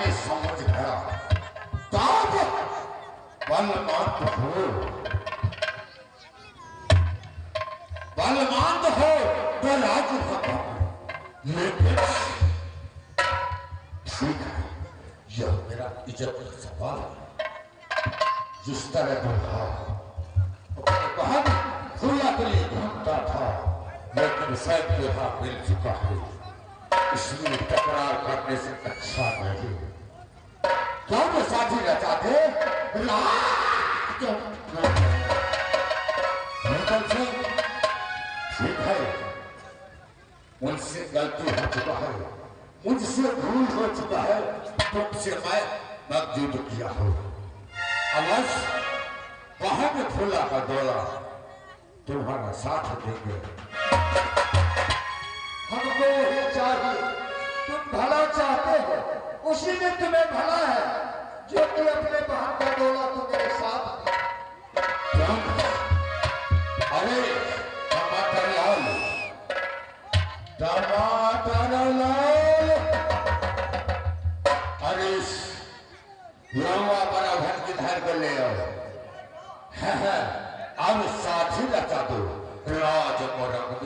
मैंने समझ गया। तब बलवंत हो, बलवंत हो तो राज्य का, लेकिन ठीक है, यह मेरा इज्जत का सवाल है। जिस तरह दुल्हा अपने बहन फूला के लिए घूमता था, लेकिन शायद दुल्हा मिल चुका है, इसलिए तकरार करने से अच्छा नहीं। क्यों वो साथी रचाते ठीक है, उनसे गलती हो चुका है, मुझसे भूल हो चुका है, तुमसे मैं मकजूद किया हो। अवश्य बहन फूला का डोला तुम्हारा साथ देंगे। हमको वही चाहिए, तुम भला चाहते हो, उसी में तुम्हें भला है, जो कि अपने बहन का डोला तुम मेरे साथ दे। अरे टमाटर लाल, टमाटर लाल, अरे लौवा बड़ा भन की धार को ले आओ। अब साथी रचा दो राज मोरंग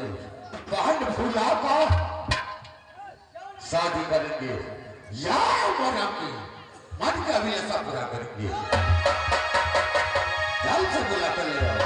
बहन फूला का शादी करेंगे या मोरंगी मन का अभिलाषा पूरा करेंगे। जल्द से बुला कर ले आओ।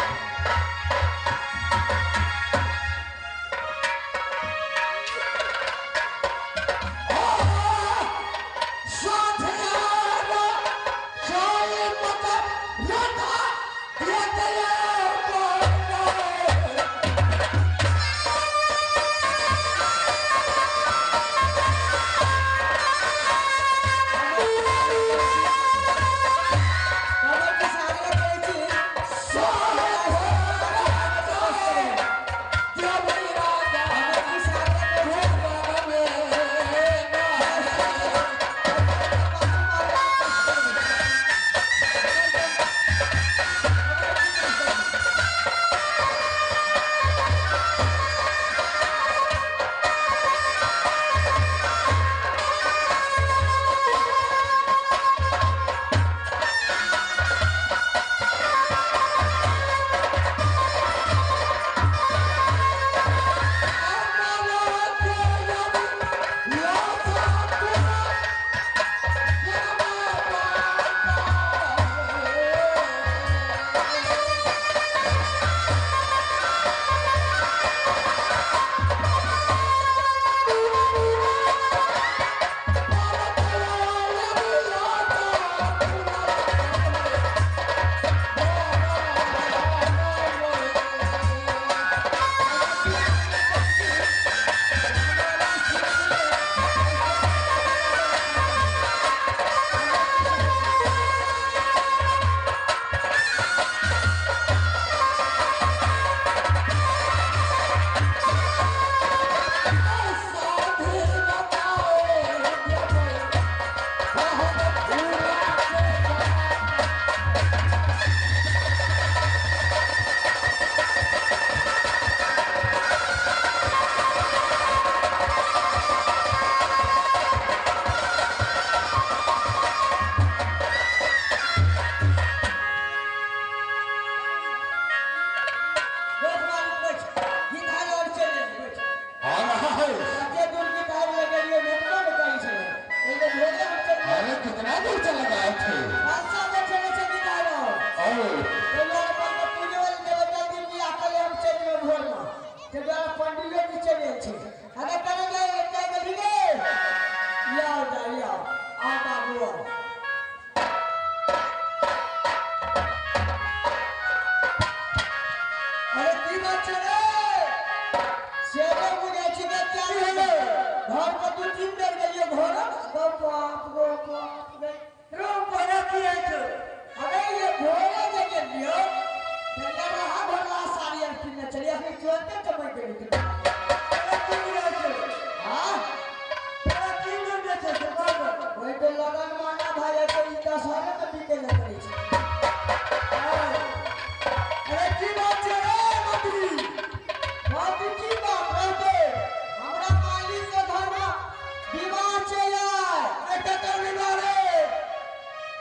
विवाह छै।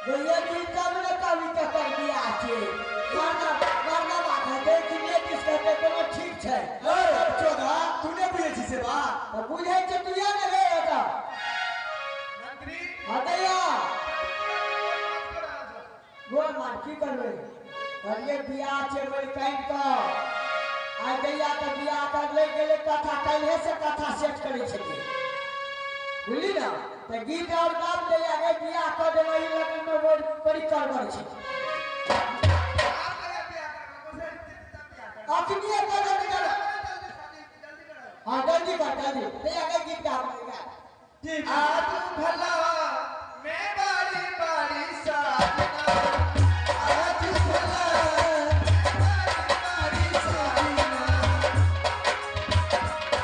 ये भी तब न कभी ककर बियाह छै मरना मरना बात हेतै कि नहि किछु कहतै कोनो ठीक छै। चोदा तू नहि बुझै छी से बात? तऽ बुझै छै तू या ने रे एतऽ। मंत्री। हँ दैया बोल मान की करबै कहलियै बियाह छै मलिकाइन के आइ दैया के बियाह कर लै गेलै कथा काल्हिए से कथा सेट करै छलियै बुझली ने तऽ गीत और गाब दैया गे बियाह कऽ देबै ई लगन मे बड़ी गड़बड़ छै। अखनिए कऽ देबै चल। हाँ जल्दी कर जल्दी दैया गे गीत गाब गा। ठीक। आज भला मैं बारी बारी साजना आज भला बारी बारी साजना बारी बारी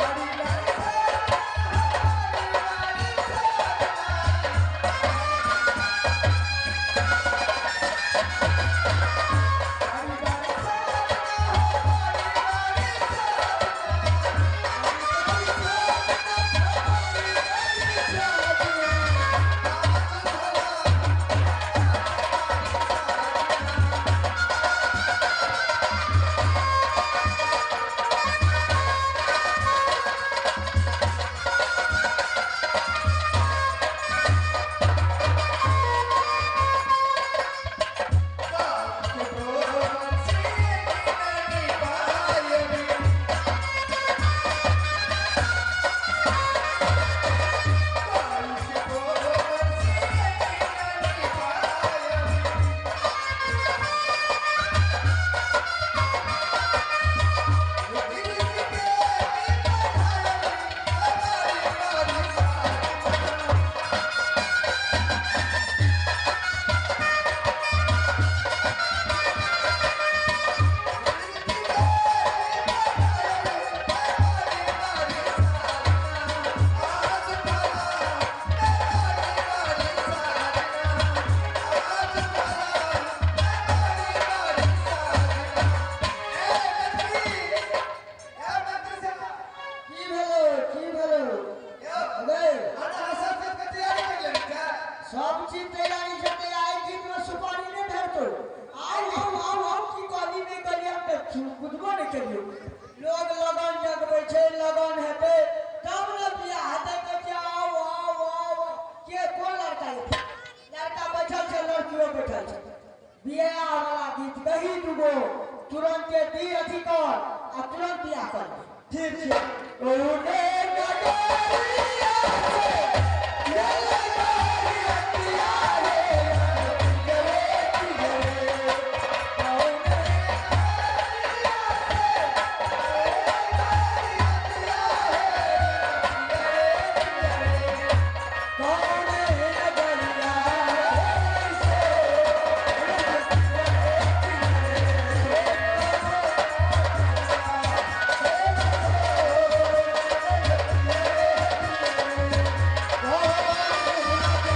साजना बारी बारी साजना बारी बारी साजना बारी बारी की भेलो की भेलो अरे सब चीज तैयारी छै तैयारी आइ गीत में सुपारी नहि भेटतो। आउ आउ आउ आउ की कहली नहि कहली हम तऽ बुझबो नहि केलियौ। लोग लगन जगबै छै लगन हेतै तब ने बियाह हेतै। कहै छै आउ आउ आउ आउ। के कोन लड़का एतै? लड़का बैठल छै लड़कियो बैठल छै। बियाह वाला गीत गही दूगो तुरंते दी अथी कर आ तुरंत बियाह कर दे। ठीक छै। ओने नगरिया से ये नगरिया रे रे रे ओने कौने नगरिया से ओ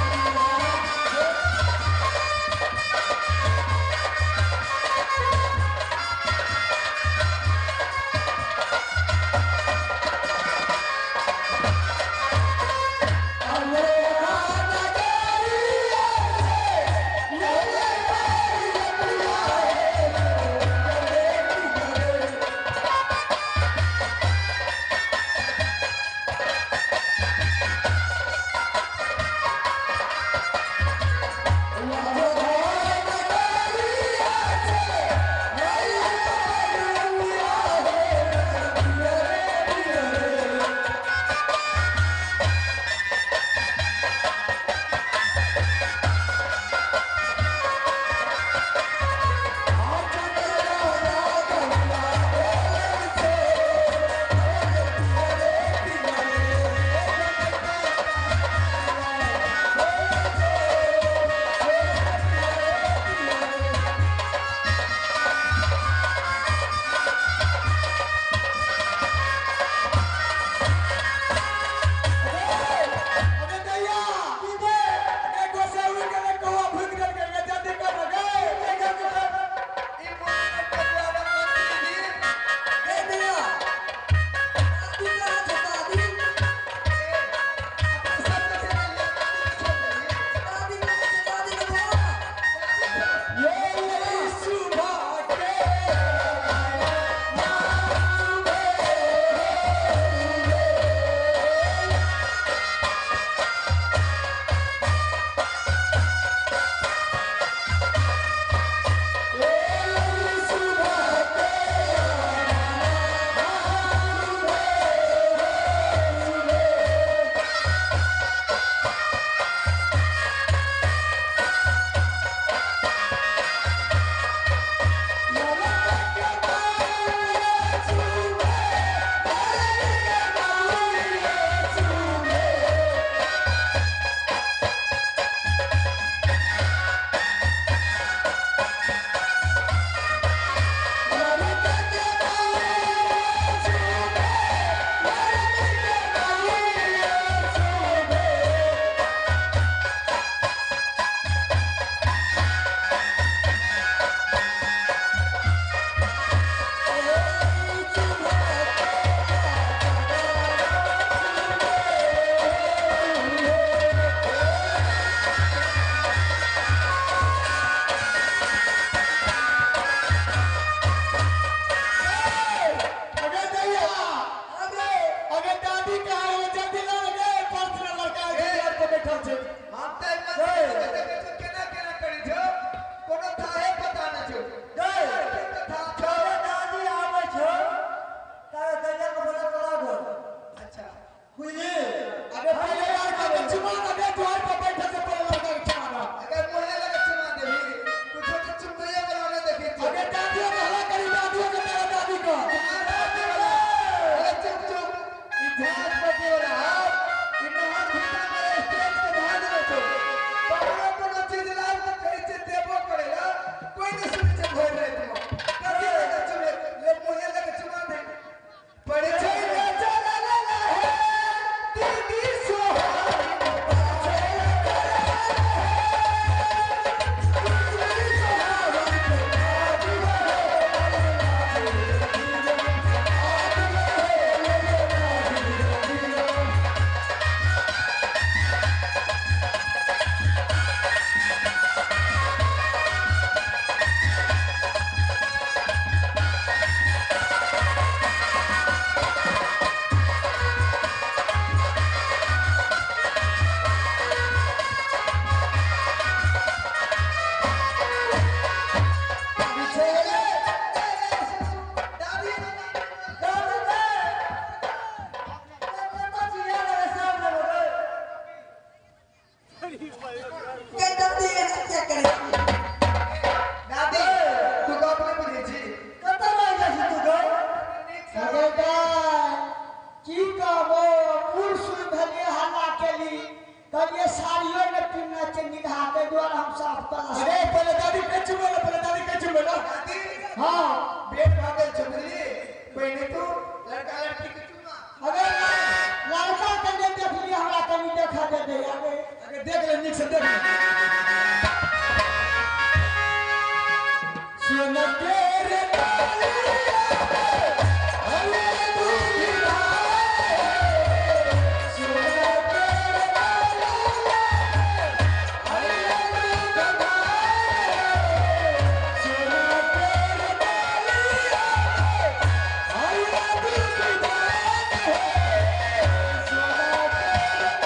दुआरे हम साफ ताला। अरे पहले दादी के चुमेला, पहले दादी के चुमेला। दादी हाँ बेट भागल छौ बुझली, पहिने तू लड़का लड़की के चुमा। अरे लड़का के नहीं देखलियै, हमरा कनी देखा दे दे। अरे अरे देख ले, नीक से देख ले। सुन के रे तालिया हले दूधी भाई, सुन के रे तालिया हले दूधी भाई, सुन के रे तालिया हले दूधी भाई, सुन के रे।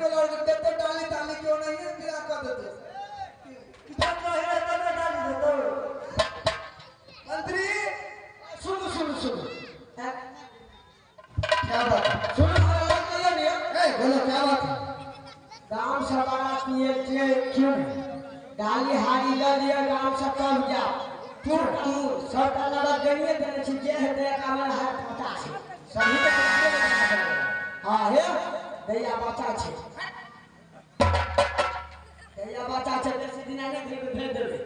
वाला देते डाली ताली क्यों नहीं है बियाह कर देते। जब नहीं है तब ना डाली देतो। मंत्री सुनो सुनो सुनो, क्या बात है? सुनो अलग कहियो ने। ए बोलो क्या बात है? गांव से बारात ये के क्यों डाली हारी ल लिया गांव से कब जा तुर तुर सबटा लगत गनिए देने छी जे हेतै एकरा मन हाथ पता छै सभी के तुम्हारे बताना पड़ेगा। हां हे दैया बच्चा छै, दैया बच्चा छै, बेसी दिना नहि भेज देबै।